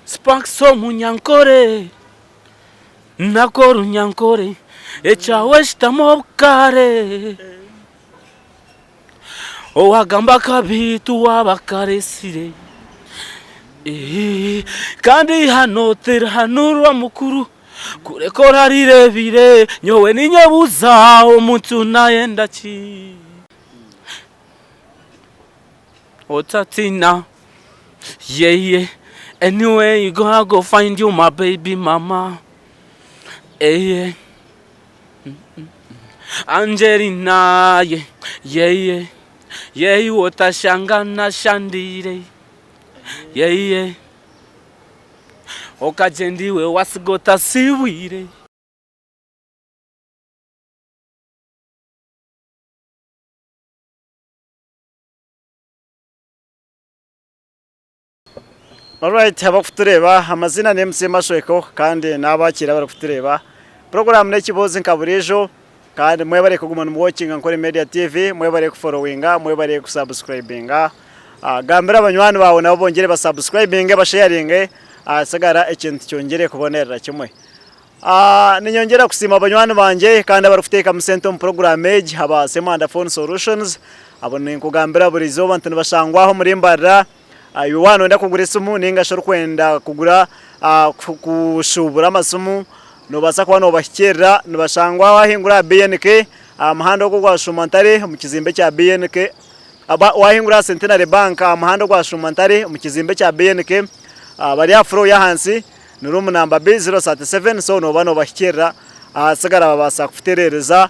Sparks omunyankore Nako orunyankore Ekyawe shutama obukare Owagamba akabi tiwaaba akaresire Kandi eihano tirihanurwa mukuru Kureka orarireebire Nyowe ninyebuuza omuntu nayenda ki? Otatiina yeah yeah Anywhere you go I go find you my baby mama eh yeah Angelina yeah yeah yeah Yeah iwe otashanga nashandiire yeah yeah Okagyenda iwe wasiga otasibwire. Alright abakutureeba amaziina ni MC Mashweko kandi nabakiira abarikutureeba. Puroguraamu n'ekiboozi nka buriijo kandi mwebare kuguma nimuwokinga Nkore Media TV, mwebare kuforowinga, mwebare kusabusikurayibinga. Gambira banywani baawe nabo bongyere basabusikurayibinge basheyaringe ahasigara ekintu kyongyere kubonerera kimwe. Ninyongyera kusiima banywani bangye kandi abarikuteekamu sente omu puroguraamu egi aba Ssemanda Phone Solutions. Abo ninkugambira buri izooba nti nibashangwa aha omuri Mbarara. Iwe waaba nooyenda kugura esimu nainga shi orikwenda kugura kushuubura amasimu, noobaasa kuba noobahikiirira. Nibashangwa waahingura aha BNK aha muhanda ogwo ogwa Shuuma Ntare omu kizimbe kya BNK. Waahingura aha Centenary Bank aha muhanda ogwa Shuuma Ntare omu kizimbe kya BNK. Bari aha floor y'ahansi. Ni room number B037 so nooba noobahikirira ahasigara babaasa kukutereereza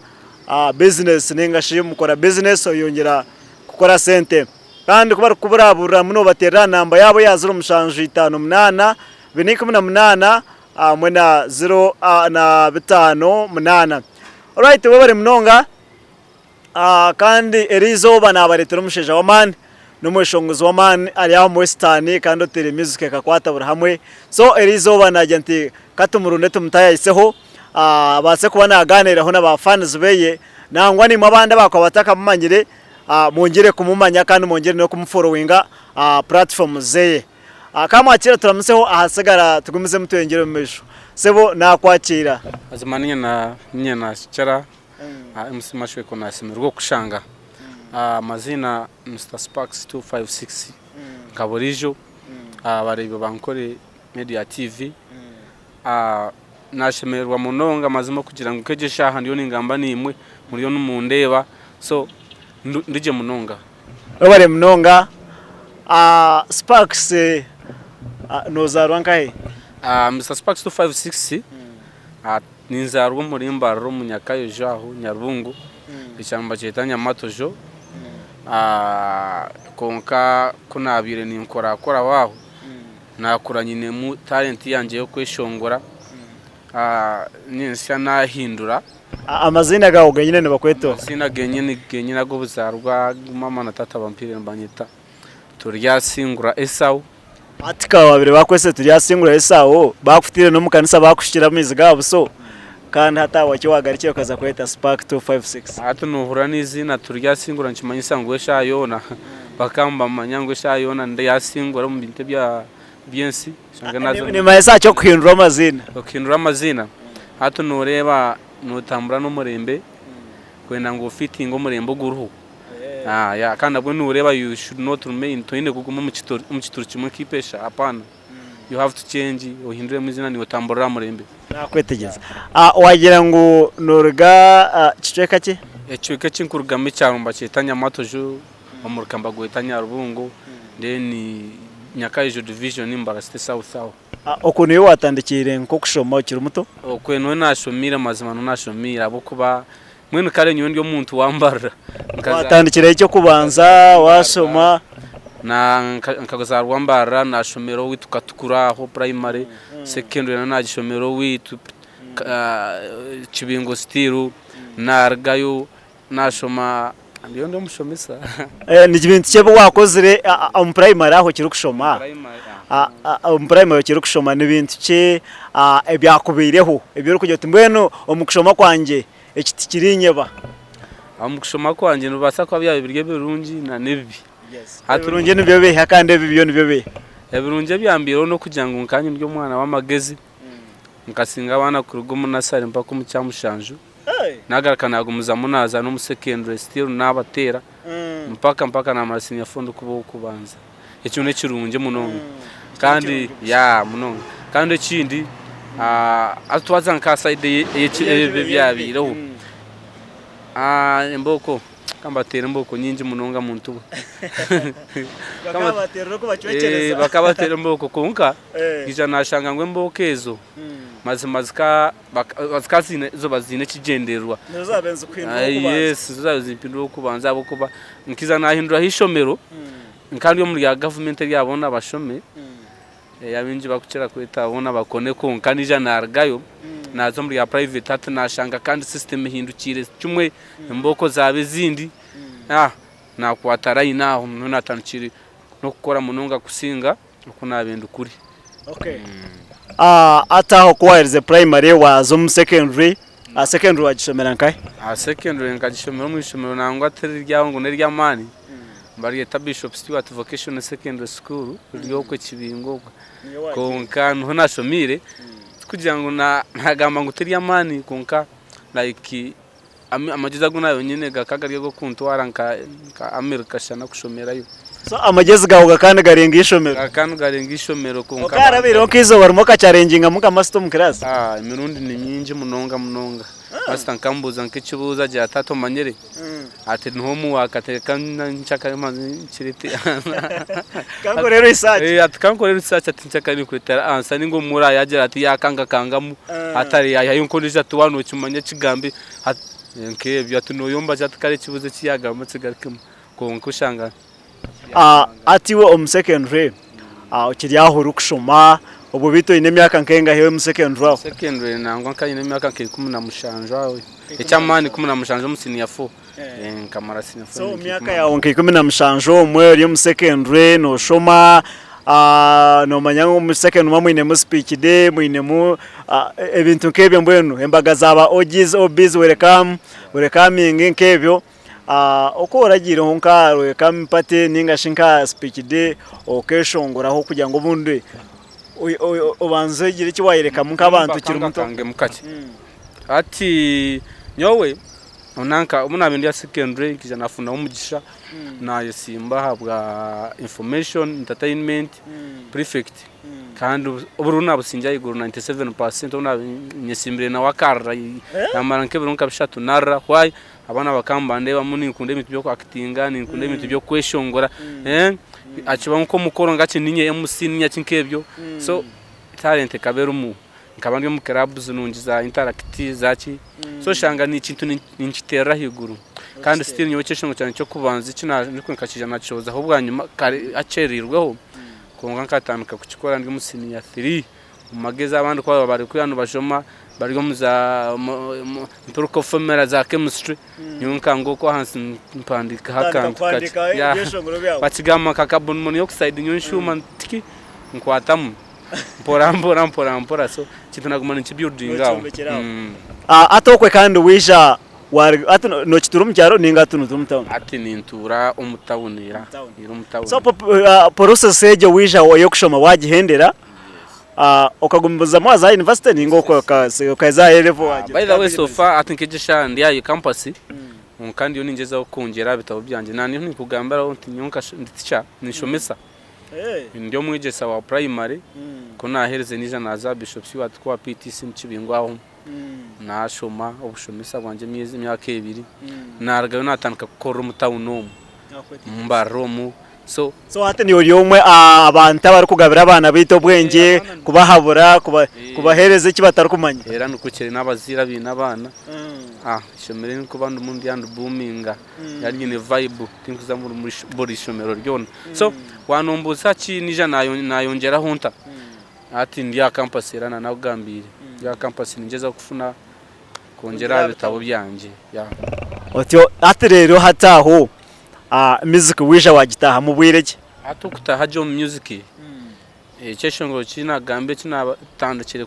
bizinesi nainga shi mukora bizinesi oyongyera kukora sente. Kandi ku barikukuburaburiramu noobateerera aha namba yaabo eya 0758 418 hamwe na 058. Alright webare munonga. Kandi eri izooba naabareetera omushaija w'amaani, n'omweshongozi w'amaani ari aha omu Western kandi oteire music ekakwata buri hamwe. So eri izooba naagira nti ka tumurunde tumutaayayiseho abaase kuba naagaaniiraho na ba fans beye nangwa naimwe abandi abaakuba batakamumanyire mwongyere kumumanya kandi mwongyere n'okumuforowinga aha platforms zeye. Ka mwakiira turamuseho ahasigara tugumizemu tweyongyere omu maisho. Sebo naakwakiira. Mazima niinye naakikira MC Mashweko nashemererwa okukushanga. Amaziina Mister Sparks 256 nka buriijo abareebi ba Nkore Media TV. Nashemererwa munonga mazima okugira ngu nk'egi eshaaha ndiyo ningamba naimwe muriyo nimundeeba so ndigye munonga. Webare munonga. Sparks nozaarwa nkahi? Mister Sparks 256 Ninzaarwa omuri Mbarara omu Nyakayojo aho Nyarubungo, ekyaro nibakyeta Nyamatojo, kwonka ku naabaire ninkorakoraho aho, naakura nyinemu talenti yangye y'okweshongora, nyentsya naahindura. Amaziina gaawe genyine nibakweta oha? Amaziina genyine ag'obuzaarwa agu maama na taata bampaire nibanyeta Turyasingura Esau. Hati ka babaire bakwetsire Turyasingura Esau, bakutiire n'omu kanisa bakushukire amaizi ga buso, kandi hati aho wakye wagarukire okaza kweta Spark 256. Hati nohurira n'eiziina Turyasingura nikimanyisa ngu eshaaha yoona bakaba nibamanya ngu eshaaha yoona ndyasingura omu bintu eby'ensi. Nimanyisa ki okuhindura amaziina? Okuhindura amaziina, hati noreeba notambura n'omurembe kwenda ngu ofitinge omurembe oguriho. Kandi nabwo noreeba you should not remain, toine kuguma omu kituri kimwe nk'eipesha, hapana. You have to change, ohinduremu eiziina naiwe otamburire aha murembe. Nakwetegyereza. Wagira ngu noruga kicweka ki? Ekicweka eki nkurugamu ekyaro nibakyeta Nyamatojo, omuruka nibagweta Nyarubungo, then Nyakaijo division, Mbarara city south aho. Okwo niyo watandikiire nk'okushoma okiri muto? Okwo niho nashomiire mazima niho nashomiire ahabw'okuba mbwenu kare nyowe ndi omuntu wa Mbarara. Watandikira hi eky'okubanza washoma? Nkazaarwa Mbarara nashomera owaitu Katukura aho primary, secondary nayo nagishomera owaitu Kibingo still, narugayo Naashoma ndiyo ndi omushomesa. Ni bintu ki ebi waakozire omu purayimari aho okirikushoma? Omu purayimari okirikushoma ni bintu ki ebyakubaireho ebi orikugira oti mbwenu omu kushoma kwangye eki tikirinyeba? Omu kushoma kwangye nibibaasa kuba byaba biri ebirungi nana ebibi. Ebirungi nibyo biiha kandi ebibi byo nibyo biiha? Ebirungi ebyambaireho n'okugira ngu nkanye ndi omwana w'amagezi, nkasinga abaana kuruga omu nasare mpaka omu kyamushanju, nagaruka nagumizamu naaza n'omu secondary still naabateera mpaka mpaka naamara senior four ndikuba ow'okubanza. Ekyo n'ekirungi munonga kandi yeah munonga. Kandi ekindi haza twaza nka side y'ebi ebyabaireho, embooko Ka mbateere embooko nyingi munonga muntu we. Bakabateerera okubacwekyereza. Eh, bakabateera embooko kwonka nkaija nashanga ngu embooko ezo mazima zika zikaba ziine zoba ziine ekigyendererwa. Nizo zaabaire nizikuhindura ow'okubanza. Yes, nizo zaabaire nizimpindura ow'okubanza ahabw'okuba nkaija nahinduraho eishomero, nkaba ndi omuri rya gavumenti erya boona bashome. Abaingi barikukira kweta boona bakone kwonka naija narugayo naaza omuri ya private hati nashanga kandi system ehindukiire kimwe embooko zaaba ezindi nakwata line aho niho natandikire n'okukora munonga kusinga oku naabaire ndi kuri. Hati aho ku waaherize primary waaza omu secondary, secondary waagishomera nkahi? Secondary nkagishomera omu ishomero nangwa tiri ryaho ngu n'ery'amaani. Nibaryeta Bishop Stuart Vocational Secondary School riri okwo Kibingo okwo. Kwonka niho nashomiire tikugira ngu nagamba ngu tiry'amaani kwonka like amagyezi agu naabaire nyine gakaba gari ag'okuntwara nka America shana kushomerayo. So amagyezi gaawe gakaba nigarenga eishomero? Gakaba nigarenga eishomero kwonka. Okaba harabaireho nk'eizooba rimwe okakyarengingamu nka masita omu kiraasi? Emirundi ni mingi munonga munonga. Masita nkamubuuza nk'ekibuuzo agira ati hati omanyire? Ati niho omuwaaka ati reka nkyakare mbanze nkirete. Kankore research. Eh, ati kankore research ati nkyakare ninkuretera answer ninga omuraayi agira ati yakangakangamu atari yayihayo nk'ondijo ati waaba nokimanya kigambe nk'ebyo ati noyomba ki ati kare ekibuuzo eki yagamba kigarukemu kwonka oshanga Hati iwe omu secondary okiri aho orikushoma obwo beitu oine emyaka nk'engahi omu secondary aho? Secondary nangwa nkaba nyine emyaka nka 17 aho, eky'amaani 17 omu senior four, nkamara senior four So omu myaka yaawe nka 17 omwe ori omu secondary nooshoma, noomanya ngu omu secondary muba mwinemu speech day, mwinemu ebintu nk'ebyo mbwenu embaga za ba OGs, OBs, welcome, welcoming nk'ebyo. Oku oragiireho nka welcome party ninga shi nka speech day okeshongoraho kugira ngu obundi obanze ogire eki wayerekamu nk'abantu okiri muto. Hati nyowe nanka obu naabaire ndi aha secondary nkaija naafunaho omugisha naayesimba ahabwa information entertainment prefect Kandi obururu nabusingye ahaiguru 97% obu naabaire nyesimbire nawe akarira namara nk'ebiro nka bishatu narira why abaana bakaba nibandeebamu ninkunda ebintu by'oku actinga ninkunda ebintu by'okweshongora akiba nk'omukoro nka ninye MC ninye ki nk'ebyo so talent ekaba erimu nkaba ndi omu clubs nungi za interact zaki so oshanga ekintu ninkiteerera ahaiguru kandi still nyowe ekyeshongoro kyangye ky'okubanza eki nkakiija nakishohozaho bwanyima kare hakyereirweho. Kwonka nkatandika kukikora ndi omu siniya thiri. Omu magezi abandi ku baabaire bari kuriya nibashoma bari omu za empirical formula za chemistry, nyowe nkanga okwo ahansi mpandiikaho akantu kakye. Bakigamba nka carbon monoxide nyowe nshuuma ntiki nkwatamu mpora mpora mpora mpora so ekintu naguma ninkibuildinga aho. Hati okwe kandi waija Hati nokituura omu kyaro ninga hati notuura omu tawuni? Hati nintuura omu tawuni era omu tawuni. So process egyo waija ey'okushoma wagihendera okagumizamu waza aha university ninga okaheza aha A level wagira By the way so far hati nkegyesha ndi aha campus kwonka ndiyo ningyezaho kwongyera aha bitabo byangye. Nanye ninkugambiraho nti nyowe ndi teacher ninshomesa. Ndi omwegyesa wa primary ku naherize naija naza aha Bishop Stuart kuba PTC Mukibingo aho. Naashoma obushomesa bwangye emyezi emyaka ebiri, naarugayo naatandika kukorera omu tawuni omu, omu Mbarara omu, so. So hati niiwe ori omwe aha bantu abarikugabira abaana baitu obwengye, kubahabura, kubaheereza eki batarikumanya? Era nikwo kiri n'abazaire abaine abaana, eishomero eri ndikuba ndimu ndya ndibuuminga, ndya nyine vibe, tinkuza buri ishomero ryona. So wanombuuza ki naija naayongyeraho nta? Hati ndi aha campus era nanakugambiire ndi aha campus ningyezaho kufuna kwongyera aha bitabo byangye. Otyo hati reero hati aho music waija wagitaahamu bwire ki? Hati okutaaha gye omu music, ekyeshongoro eki nagamba eki natandikire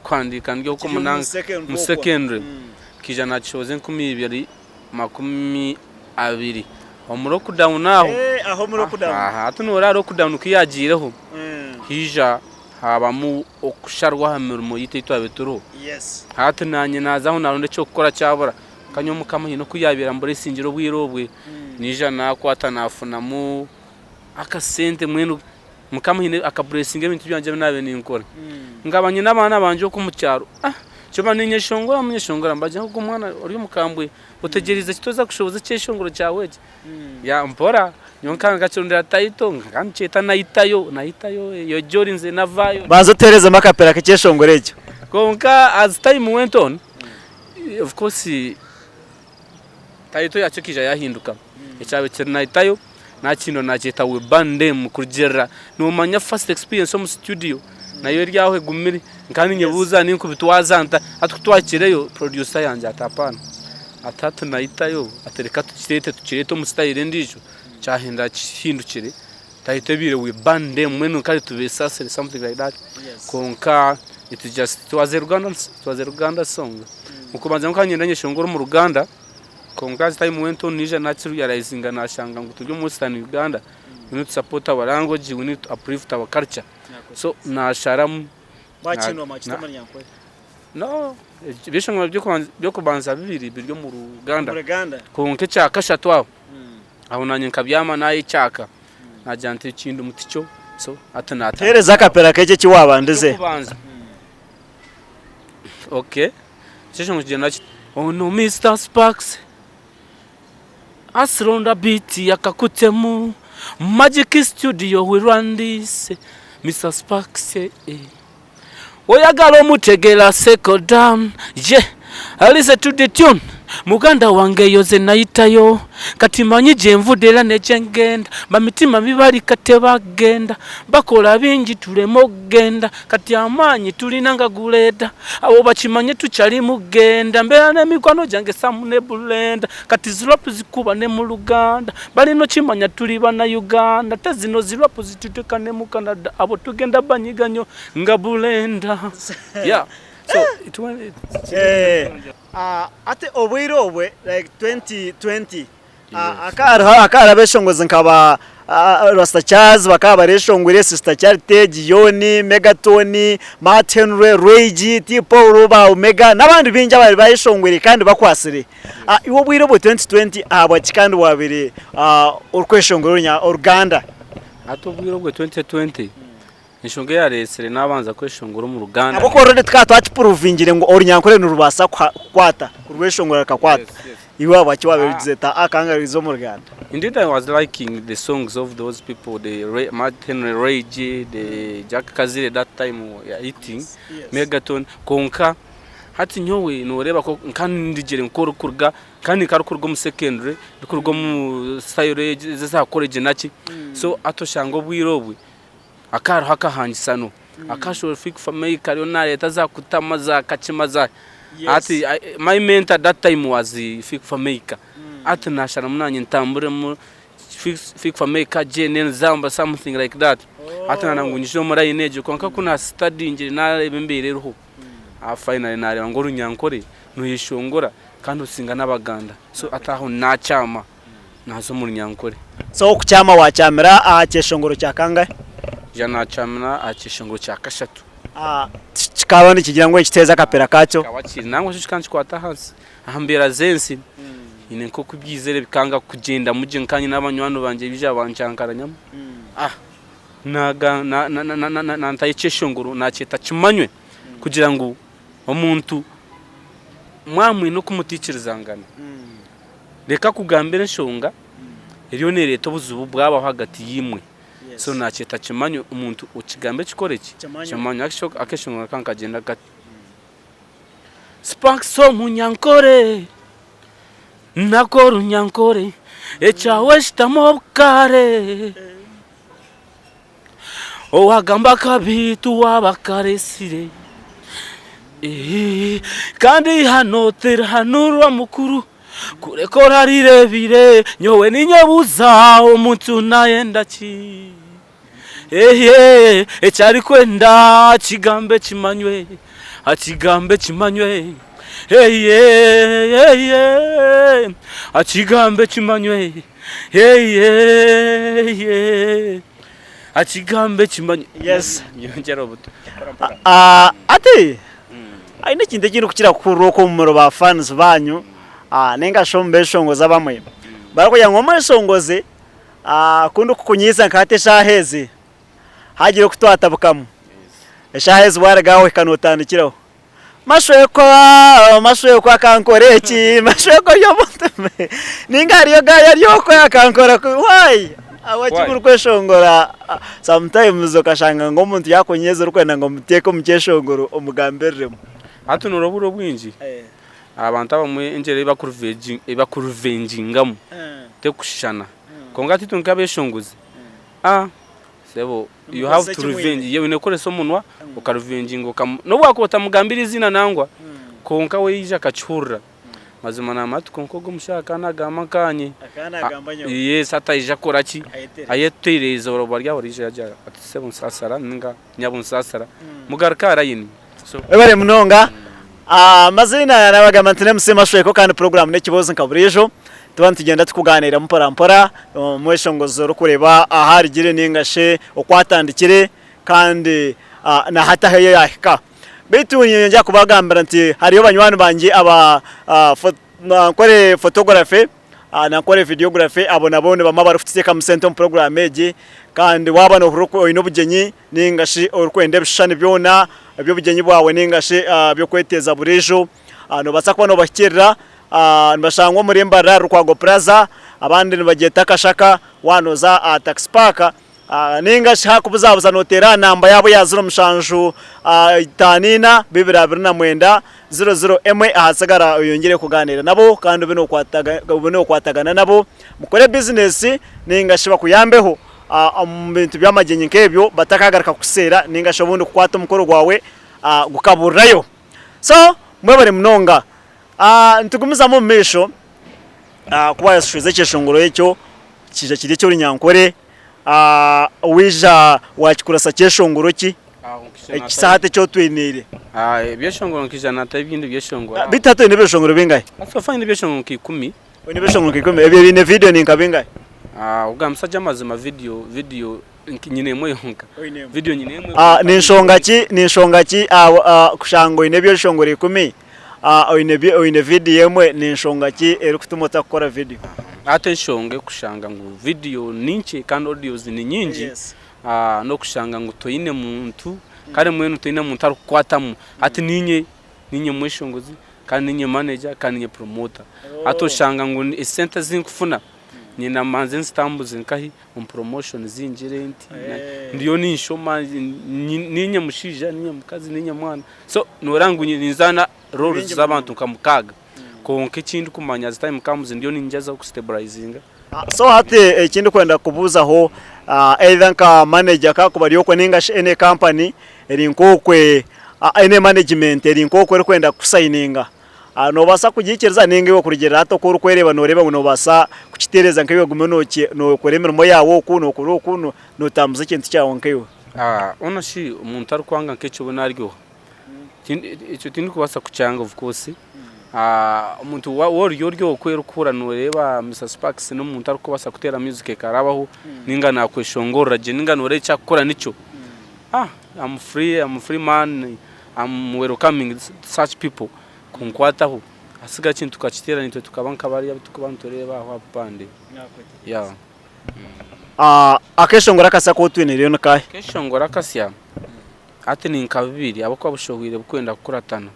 kuhandiika ndi okwo omu secondary, nkaija nakishohoza 2020 omu lockdown aho, hati noreeba lockdown ku yagiireho. Haija haabamu okusharwa aha mirimo yaitu ei twabaire turiho. Hati naanye naaza aho naaronda eky'okukora kyabura. Ka nyowe Mukama haine oku yaabaire amburesingira obwire obwe, naija naakwata naafunamu akasente mbwenu Mukama haine akaburesinga ebintu byangye ebi naabaire ninkora. Nkaba nyine abaana bangye okwo omu kyaro, kyoba niinyeshongora nyeshongora nibagira ngu ogu omwana ori omukambwe otegyereize ki toza kushohoza ekyeshongoro kyawe eki? Ya mpora nyowe nkaba nkakirondera title nkaba nikyeta Naitayo, Naitayo eyo Jolly nze navaayo. Banza otuheerezemu akapera k'ekyeshongoro ekyo. Kwonka as time went on, of course title yakyo ekaija yahinduka, ekyabaire kiri Naitayo nakihindura nakyeta We Burn Them kurugiirira nomanya first experience omu studio nayo eri aho egumire, nkaba ninyebuuza ninkubitwaza nta, hati kutwahikireyo producer yangira ati hapana. Ati hati naitayo ati reka tukireete tukireete omu style endiijo kyahenda kihindukire title ebaire we burn them mbwenu kare tubesaasire something like that kwonka it just it was a Ruganda it was a Ruganda song okubanza nkaba niinyenda nyeshongore omu Ruganda kwonka as time went on naija nakirealizinga nashanga ngu turi omu western Uganda we need to support our language we need to uplift our culture so nasharamu No, ebyeshongoro by'okubanza bibiri biri omu Ruganda kwonka ekya kashatu aho, aho naanye nkabyama naayekyaka naagira nti ekindimu tikyo so hati naatandika. Teereza akapera k'ekyo eki waabandize. Eky'okubanza. Okay, ekyeshongoro nikigyenda kiti, Ono Mister Sparks Asironda beat yakakutemu Magic studio we run this Mister Sparks eh. Oyagala omutegera settle down yeah Listen to the tune Muganda wange eyo ze nayitayo Kati manyi gyenvude era ne gyengenda Bamitima mibalika tebagenda Bakola bingi tuleme okugenda Kati amaanyi tulina nga guleeta Abo bakimanye tukyali mugenda Mbeera n'emikwano gyange Sam ne Brenda Kati zi rap zikuba ne mu Luganda Balina okimanya tuli bana Uganda Ate zino zi rap zituteka ne mu Canada Abo tugenda banyiga nyo nga Brenda Yeah so it went it, Eh, ah, ati obwire obwe like 2020 Hakaba hariho abeshongozi nka ba Rasta Charles bakaba bareshongwire, Sister Charity, Gion, Megatone, Matt Henry, Ray G, T Paul, ba Omega n'abandi baingi ababaire bayeshongwire kandi bakwatsire. Iwe obwire obwo 2020 ahabwaki kandi wabaire orikweshongora oruganda? Hati obwire obwo 2020 Enshonga eyareetsire naabanza kweshongora omu Ruganda. Ahabw'okuba already tukaba twakipuruvingire ngu Orunyankore nirubaasa kukwata, kurweshongora rukakwata. Iwe ahabwaki waabaire ogize oti aka ngarwize omu Ruganda? Indeed I was liking the songs of those people, the Martin Ray G, the Jack Kazire that time were hitting, Megaton, kwonka hati nyowe nooreeba ko nka ndigire nk'orikuruga kandi nkarikuruga omu secondary, ndikuruga omu style eza college naki, so hati oshanga obwire obwe Akahariho akahangisano akashohora Fik Fameica ariyo nareeta za kutama za kakima za hati my mentor that time was Fik Fameica hati nasharamu nanye ntamburemu Fik Fameica JNN Zamba something like that hati nana ngu nyije omu line egyo kwonka ku na studyingire nareeba embeera eriho finally nareeba ngu orunyankore noyeshongora kandi osinga n'abaganda so hati aho nakyama. Naaza omu Runyankore. So okukyama wakyamira aha kyeshongoro kya kangahe? Ija nakyamira aha kyeshongoro kya kashatu. Kikaba nikigira ngu ekiteeze akapera kakyo? Kikaba kiri nangwa shi kikaba nikikwata ahansi aha mbeera z'ensi. Nyine nk'oku byizire bikanga kugyendamu gye nkaba nyine abanywani bangye baija banchankaranyamu. Nantaho ekyeshongoro nakyeta kimanywe kugira ngu omuntu mwaba mwine oku mutaikirizangana. Reka akugambire enshonga eriyo nereeta obuzibu bwabaho ahagati y'eimwe. So nakyeta kimanywe omuntu okigambe kikore ki? Kimanywe. Akeshongoro aka nikagyenda kati. Sparks omunyankore nako orunyankore ekyawe shutama obukare Owagamba akabi tiwaaba akaresire Kandi eihano tirihanurwa mukuru Kureka orarireebire Nyowe ninyebuuza omuntu nayenda ki Eki arikwenda akigambe kimanywe Akigambe kimanywe Akigambe kimanywe. Akigambe kimanye. Yes. Nyongyera obuto. Ah, ati haine ekintu ekindikukira kuhurira okwo omuri ba fans banyu ah, ninga shi omu beshongozi abamwe barikugira ngu omweshongozi ah, ku ndikukunyiiza nka hati eshaaha ezi hagira oku twatabukamu eshaaha ezi waruga aho ohika notandikiraho Mashwekwa, mashwekwa akankora eki, mashwekwa ori omuntu ninga hariyo guy ari okwe akankora kubi, why? Ahabwaki Why? murikweshongora sometimes okashanga ngu omuntu yakunyeeza orikwenda ngu omuteeke omu kyeshongoro omugambiriremu. Hati noreeba obwire obwingi abantu abamwe engyera ei bakurivengingamu tekushushana kwonka hati itwe nk'abeshongozi Sebo you have to revenge ye oine kukoresa omunwa okarevenginga okamu nobu wakuba otamugambire eiziina nangwa kwonka we yaija akakihurira mazima namanya ati kwonka ogu omushaija akaba nagamba nkanye yes hati aija kukora ki ayeteire eizooba bari aho riija yagira ati sebo nsasara ninga nyabo nsasara mugaruke aha layini so. Webare munonga. Amaziina nabagamba nti n'MC Mashweko kandi puroguraamu n'ekiboozi nka buriijo. Nituba nitugyenda tukugaaniira mpora mpora omweshongozi orikureeba ahu arugire ninga shi oku atandikire kandi na hati ahu yaahika. Beitu niinyenda kubagambira nti hariyo banywani bangye aba Nankore photography, nankore videography abo nabo nibamwe abarikututeekamu sente omu puroguraamu egi kandi waaba noohurira oine obugyenyi ninga shi orikwenda ebishushani byona eby'obugyenyi bwawe ninga shi eby'okweteeza buriijo, Noobaasa kuba noobahikiirira, nibashangwa omuri Mbarara Rukwago Plaza, abandi nibagyeta Kashaka waaba nooza aha Taxi Park, nainga shi haakubuzabuza nooteera aha namba yaabo eya 07 54 29 00 ahasigara oyongyere kugaaniira nabo kandi obe nookwatagana nabo mukore bizinesi nainga shi bakuyambeho omu bintu by'amagyenyi nk'ebyo batakaagaruka kukuseera nainga shi obundi kukwata omukoro gwawe gukaburirayo. So mwebare munonga. Nitugumizamu omu maisho ku waashweza ekyeshongoro ekyo kiija kiri eky'orunyankore, waija waakikurasa kyeshongoro ki ekisa hati eki otwiniire? Ebyeshongoro nkaija naataho ebindi byeshongoro. Beitu hati oine ebyeshongoro bingahi? So far nyine ebyeshongoro nka ikumi. Oine ebyeshongoro nka ikumi, ebyo ebiine vidiyo ni nka bingahi? Okugambisa gye amazima vidiyo vidiyo Nyine emwe yonka. Video nyine emwe. Ni nshonga ki ni nshonga ki kushanga oine ebyeshongoro ikumi oine oine vidiyo emwe ni nshonga ki erikutuma otakukora vidiyo? Hati enshonga erikushanga ngu vidiyo ni nkye kandi audios ni nyingi n'okushanga ngu toine muntu kare mbwenu toine muntu arikukukwatamu. Hati niinye niinye mweshongozi kandi niinye manager kandi niinye promoter. Hati oshanga ngu esente ezi nkufuna Nyenda mbanze nzitambuze nkahi omu promotion zingire nti ndiyo ninshoma ninye mushaija ninye mukazi ninye mwana so noreeba ngu ninzaana roles z'abantu nka mukaaga kwonka ekindikumanya as time comes ndiyo ningyezaho kustaburayizinga. So hati ekindikwenda kukubuuzaho either nka manager kakuba ari okwe ninga shi any company eri nk'okwe any management eri nk'okwe erikwenda kukusayininga Noobaasa kugiikiriza nainga iwe kurugiirira hati oku orikwereeba nooreeba ngu noobaasa kukitereeza nkaiwe ogume nookora emirimo yaawe oku, nookora oku, nootambuza ekintu kyawe nkaiwe? Hoona shi omuntu arikwanga nk'ekyo we naarya oha? Ekyo tindikubaasa kukyanga of course. Omuntu waaba ori ori okwe orikuhurira nooreeba Mister Sparks n'omuntu arikubaasa kuteera music ekarabaho nainga naakweshongorera gye nainga nooreeba eki arikukora nikyo, I'm free, I'm free man. Am welcoming such people kunkwataho hasigaye ekintu tukakiteera naitwe tukaba nka bariya abu turikuba nitureeba aho aha bupande. Yeah. Akeshongoro akasya aku otwinireyo ni kaahi? Akeshongoro akasya hati ni nka bubiri ahabw'okuba bushohwire burikwenda kukuratana.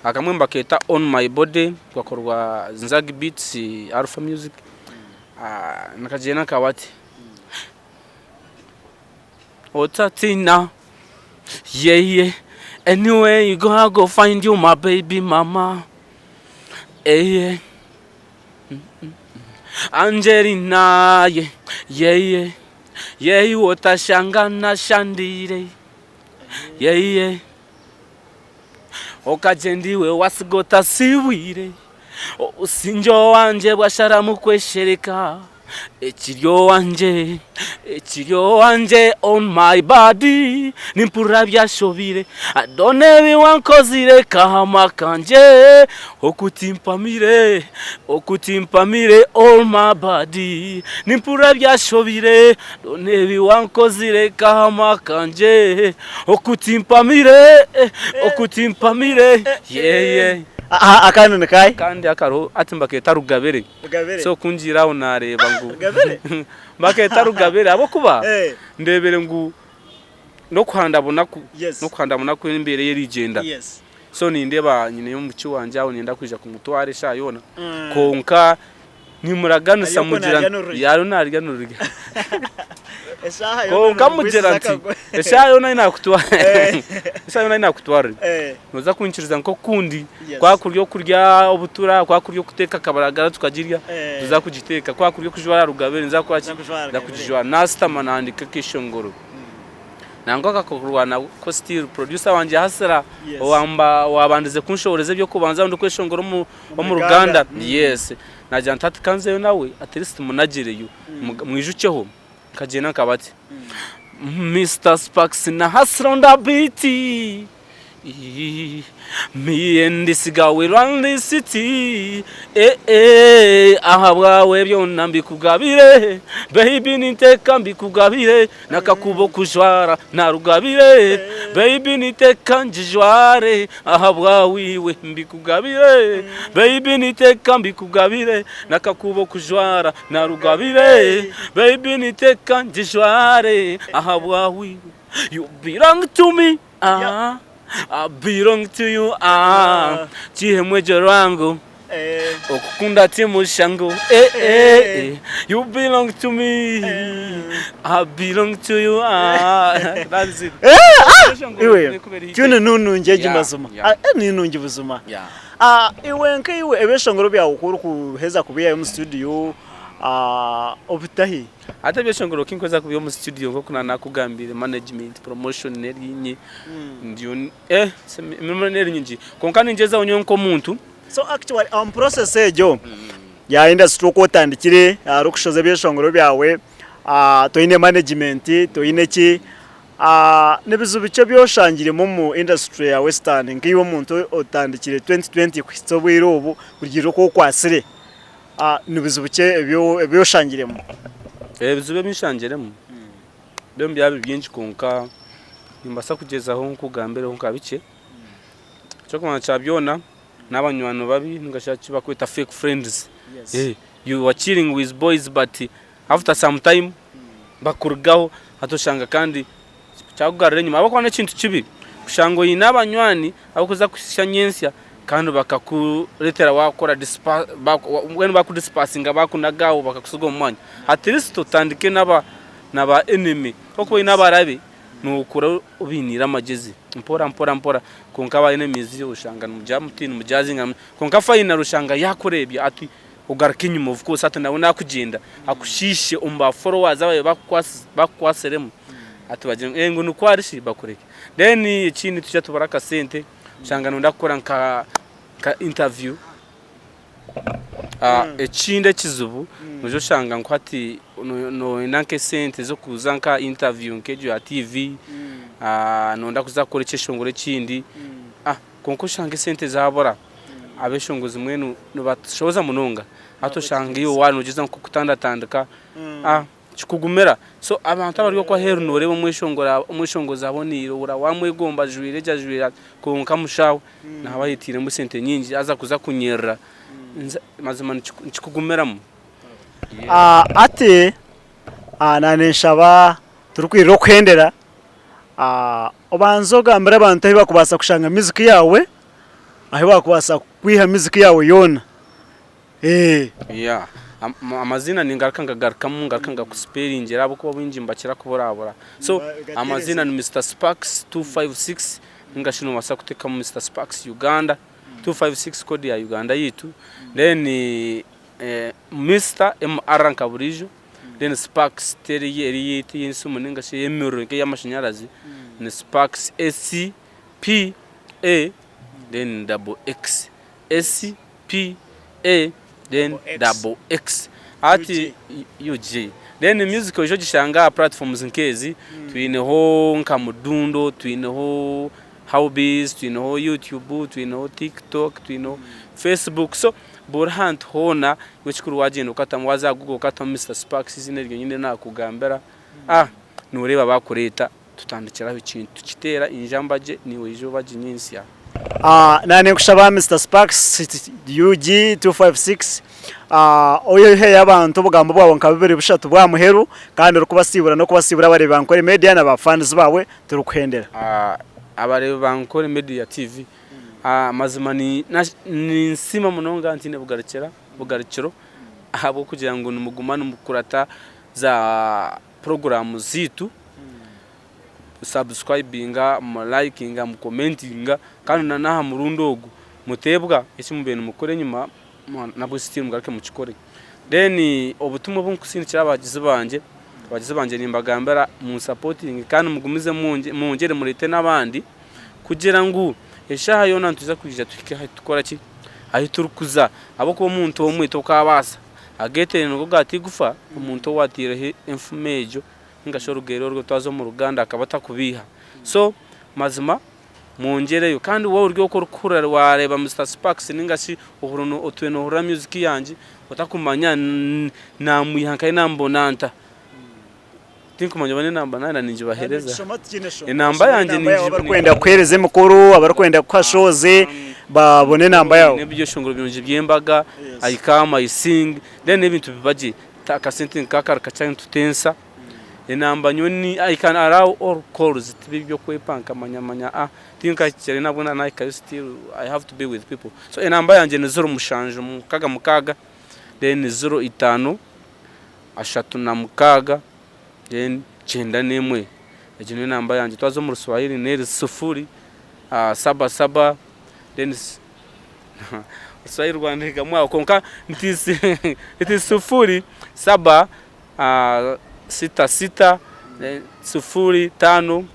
Akamwe nibakeeta On My Body kakorwa Nzagi Beats Alpha Music nikagyenda nka bati. Otatiina yeah yeah Anywhere you go I go find you my baby mama eh yeah Angelina yeah yeah yeah Yeah iwe otashanga nashandire yeah yeah Okagyenda iwe wasiga otasibwire Obusingye owangye bwasharamu kweshereka. Ekiri owangye, ekiri owangye on my body Nimpurira byashobire, I don't know ebi wankozire Kahama kangye, okutimpamire, okutimpamire on my body Nimpurira byashobire, I don't know ebi wankozire Kahama kangye, okutimpamire, okutimpamire, yeah yeah. Aha akandi ni kahi? Akandi akariho hati nibakeeta Rugabire. Rugabire. So ku ngiire aho naareeba ngu Rugabire? bakeeta Rugabire ahabw'okuba Eh. ndeebire ngu n'okuhanda bunaku Yes. n'okuhanda bunaku embeera ei erigyenda. Yes. So nindeeba nyineyo omuki wangye aho niinyenda kwija kumutwara eshaaha yoona Mm. kwonka nimuraganisa Ariyo mugira narya nti n'orurya. ariyo narya n'orurya. Eshaaha yoona Kwonka nomugwisiza mugira nti akagwe. eshaaha yoona ahi naakutwara Eh. eshaaha yoona ahi naakutwarire Eh. Noza kunyikiriza nk'okundi Yes. kwa kuri okurya obutura kwa kuri okuteeka kabaragara tukagirya Eh. tuza kugiteeka kwa kuri okujwara rugabire nza kukora ki Nza kujwara nza rugabire. kugijwara nasitama nahandika akeshongoro nangwa akakorwa ko still producer wangye Hasira Yes. owamba owabandize kunshoboreza eby'okubanza aho ndikweshongora omu omu ruganda. ruganda yes nagira nti hati kanzeyo nawe at least munagireyo mwijukyeho nkagyenda nkaba ati Mister Sparks na Hasira on the beat Me and this girl we run this city eh eh ahabwawe byona mbikugabire baby ninteka mbikugabire nakakubo kujwara narugabire baby niteka ngijware ahabwawe iwe mbikugabire baby niteka mbikugabire nakakubo kujwara narugabire baby niteka ngijware ahabwawe iwe you belong to me Ah, I belong to you ah, kihemu egyo rwango okukunda ti mushango eh, eh, eh, you belong to me I belong to you ah. That is it. Iwe tune nunungi egi Yeah, mazima yeah. Ah, eh, ninungi buzima Yeah. Ah, iwe nkaiwe ebyeshongoro byawe ku orikuheza kubiihayo omu studio ah, obitahi Hati ebyeshongoro kinkweza kubiiha omu studio nkoku nanakugambire management, promotion nerinye ndiyo eh emirimo neri nyingi kwonka ningyezaho nyowe nkomuntu. So actually omu process egyo ya industry oku otandikire orikushoza ebyeshongoro byawe toine management toine ki nibizibu ki ebi oshangiremu omu industry ya western nkaiwe omuntu otandikire 2020 kuhitsya obwire obu kurugiirira oku okwatsire Ni bizibu ki ebi oshangiremu? Ebizibu ebi nshangiremu byo nibyaba biri bingi kwonka nimbaasa kugyezaho nkugambireho nka bikye. Eky'okubanza kya byona n'abanywani babi ninga shi eki barikweta fake friends. You are chilling with boys but after some time bakurugaho hati oshanga kandi Kyakugarura enyima ahabw'okuba n'ekintu kibi kushanga oine abanywani abarikuza kukuhitsya nyentsya kandi bakakureetera waakora mbwenu baakudisipasinga baakunaga aho bakakutsiga omu mwanya. At least otandike n'aba na enemy ahabw'okuba oine abarabe nookura obainiire amagyezi mpora mpora mpora kwonka aba enemies oshanga nimugira muti nimujaazinga kwonka finally oshanga yaakureebya ati ogaruke enyima of course hati nawe nakugyenda akushiishe omu ba followers ababaire bakukwatsiremu hati bagire ngu ngu nikwo ari shi bakureke. Then ekindi nitwija tubure akasente oshanga noyenda kukora nka interview ekindi ekizibu noija oshanga ngu hati noyenda nk'esente z'okuza nka interview nk'egyo ya TV noyenda kuza kukora ekyeshongoro ekindi kwonka oshanga esente zabura. Abeshongozi mbwenu nibatushohoza munonga hati oshanga iwe waaba nogyezaho nkokutandatandika kikugumira so abantu abari okwo aheeru noreeba omweshongozi aboneire ohurira wamwegomba ajwaire gye ajwaire ati kwonka mushaho naaba ayeteiremu esente nyingi haza kuza kunyerera mazima nikikugumiramu. Hati naninshaba turikwirira okuhendera obanze ogambire abantu ahu barikubaasa kushanga music yaawe. Ahu waakubaasa kwiha music yaawe yoona. Yeah. Amaziina ningaruka ngagarukamu ngaruka ngakusipeeringira ahabw'okuba obwingi nibakira kuburabura. So amaziina ni Mister Sparks 256 ninga shi noobaasa kuteekamu Mister Sparks Uganda 256 code ya Uganda yaitu. Then Mister MR nka buriijo then Sparks teri eri eyaitu ey'ensimu ninga shi ey'emiriro nk'ey'amashanyarazi ni Sparks SC P A then double X S P A then double X. Hati UG. Then music oije ogishanga aha platforms nk'ezi, twineho nka Mudundo, twineho Howbiz, twineho YouTube, twineho TikTok, twineho Facebook. So buri hantu hoona iwe ekikuru wagyenda okatamu, waaza aha Google okatamu Mister Sparks eiziina ryonyine naakugambira, ah nooreeba baakureeta tutandikire aho ekintu tukiteera enjamba gye naiwe oije oba gye nyentsya. Naaba ninkushaba Mister Sparks UG 256 oyiheyo abantu obugambo bwawe nka bubiri bushatu bw'aha muheru kandi orikubasiibura n'okubasiibura abareebi ba Nkore Media na ba fans baawe turikuhendera. Abareebi ba Nkore Media TV mazima ninsiima munonga ntiine bugarukiro ahabw'okugira ngu nimuguma nimukurata za puroguraamu zaitu, subscribinga, mulayikinga, mukomentinga kandi na n'aha murundi ogu muteebwa eki mubaire nimukora enyima nabwo still mugaruke mukikore. Then obutumwa obu nkusindikira abahagizi bangye, abahagizi bangye nimbagambira munsapotinge kandi mugumizemu mwongyere mureete n'abandi kugira ngu eshaaha yoona nitwija kwija tuhike ahu turikukora ki, ahu turikuza ahabw'okuba omuntu omwe tokaabaasa. Ageeteire nigo ga Tigufa, omuntu owaateireho enfumu egyo nainga shi orugero orwo twaza omu Ruganda akaba atakubeiha. So mazima mwongyereyo kandi waaba ori okwo orikuhurira waareeba Mister Sparks nainga shi otwire noohurira music yangye otakumanya naamwiha nkahi naamubona nta? Tinkumanya oba n'enamba naaba ningibaheereza. Enamba yangye ningi. Abarikwenda kukuheereza emikoro, abarikwenda kukuha shows babone enamba yaawe. N'ebyeshongoro birungi by'embaga, I come, I sing, then n'ebintu biba gye. Akasente nkaka kakye nitutensa. Enamba nyowe ni I can allow all calls tibi eby'okwepanka manya manya ah tinkahikire nabwo nahikayo still I have to be with people. So enamba yangye ni ziro mushanju mukaga mukaga then ziro itaano 36 then 91 egyo niyo namba yangye twaza omu ruswahili neri sufuri saba saba then oruswahili rwandegamu aho kwonka nti sufuri saba sita sita sufuri tano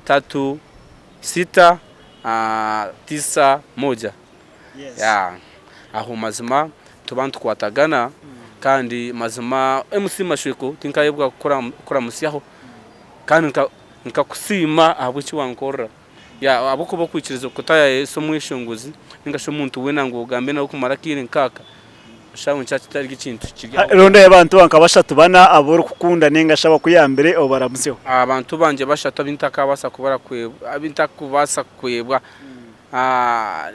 tatu sita tisa moja. Aho mazima nituba nitukwatagana kandi mazima MC Mashweko tinkayebwa kukuramutsyaho kandi nkakusiima ahabw'eki wankorera ahabw'okuba okwikiriza kutaayaaya Yesu omweshongozi ninga shi omuntu weena ngu ogambe nawe kumara akaire nk'aka shaaha nikyo kitari ekintu kiri aho. Rondayo abantu nka bashatu bana abu orikukunda ninga shi abakuyambire obaramutsyeho. Abantu bangye bashatu abu ntarikubaasa kwebwa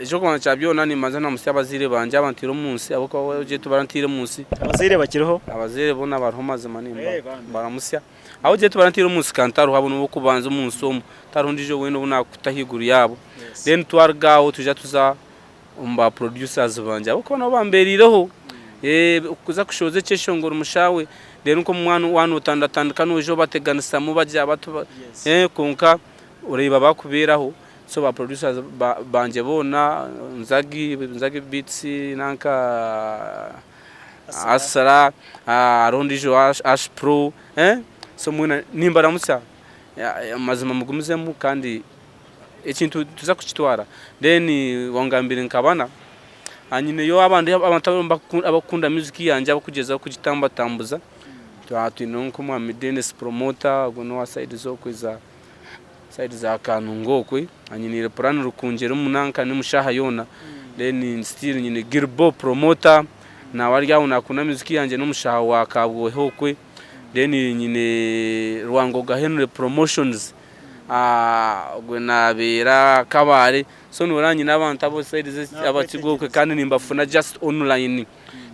Eky'okubanza kya byona nimbanza namutsya abazaire bangye aba ntaire omu nsi ahabw'okuba ogye tibara ntaire omu nsi. Abazaire bakiriho? Abazaire boona bariho mazima nimbaramutsya. Ahu ogye tibara ntaire omu nsi ka ntariho abo nibo b'okubanza omu nsi omu tihariho ondiijo weena ou naakuta ahaiguru yaabo. Then twaruga aho twija tuza omu ba producers bangye ahabw'okuba nabo bambereireho. Kuza kushohoza ekyeshongoro mushaawe reero nk'omwana waaba nootandatandika noija obateganisamu bagira bati kwonka oreeba baakubeeraho. So ba producers bangye boona Nzagi, Nzagi Beats nanka Asra hariho ondiijo Ash Pro so mwena nimbaramutsya mazima mugumizemu kandi ekintu nituza kukitwara then wangambire nka bana nyineyo abandi abantu abakukunda music yangye abakugyezaho kugitambatambuza twineho nk'omwami Denis promoter ogwo n'owa side z'okwe za. Side za Kanunga okwe anyiniire purani Rukungiri omu nanka n'omu shaaha yoona then still nyine Gilbo promoter nawe ari aho nakunda music yangye n'omushaaha wa Kabwohe okwe then nyine Rwangoga Henry promotions ogwe nabeera Kabale so noreeba nyine abantu abo side z'Abakiga okwe kandi nimbafuna just online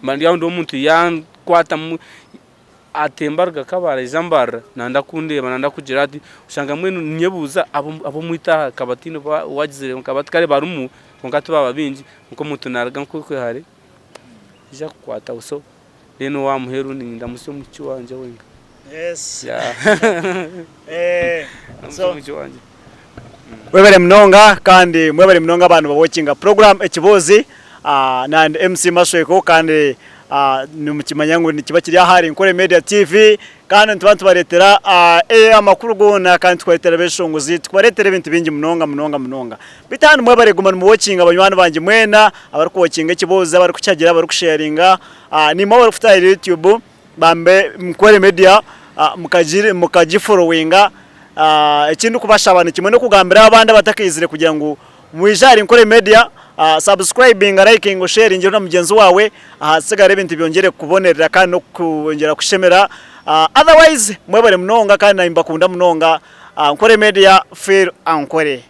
mba ndi aho ndi omuntu yankwatamu Atemba aruga Kabale aija Mbarara nanda kundeeba nanda kugira ati oshanga mbwenu ninyebuuza ab'omu itaha nkaba tihaine owagizire nkaba kare barimu kwonka tibaba baingi kwonka omuntu naruga nk'okwe hare aija kukwataho so then owa muheru nindamutsya omwishiki wangye wenka. Ndamutsya omwishiki wangye. Mwebare munonga kandi mwebare munonga abantu ba watchinga program Ekiboozi na MC Mashweko kandi. Nimukimanya ngu nikiba kiri ahari Nkore Media TV kandi nituba nitubareetera amakuru goona kandi tukubareetera abeshongozi, tukubareetera ebintu bingi munonga munonga munonga. Beitu hanu mwebare kuguma nimuwokinga banywani bangye mwena abarikuwokinga ekiboozi, abarikukihagira, abarikusheyaringa, naimwe abarikutahirira YouTube bambe Nkore Media mukagiforowinga. Eki ndikubashaba ni kimwe n'okugambira abandi abatakaizire kugira ngu Mwije ahari Nkore Media, subscribinga, likinga, osharinge na mugyenzi waawe ahasigara ebintu byongyere kukubonerera kandi n'okwongyera kushemera. Otherwise mwebare munonga kandi naanye mbakunda munonga. Nkore Media, feel Ankore.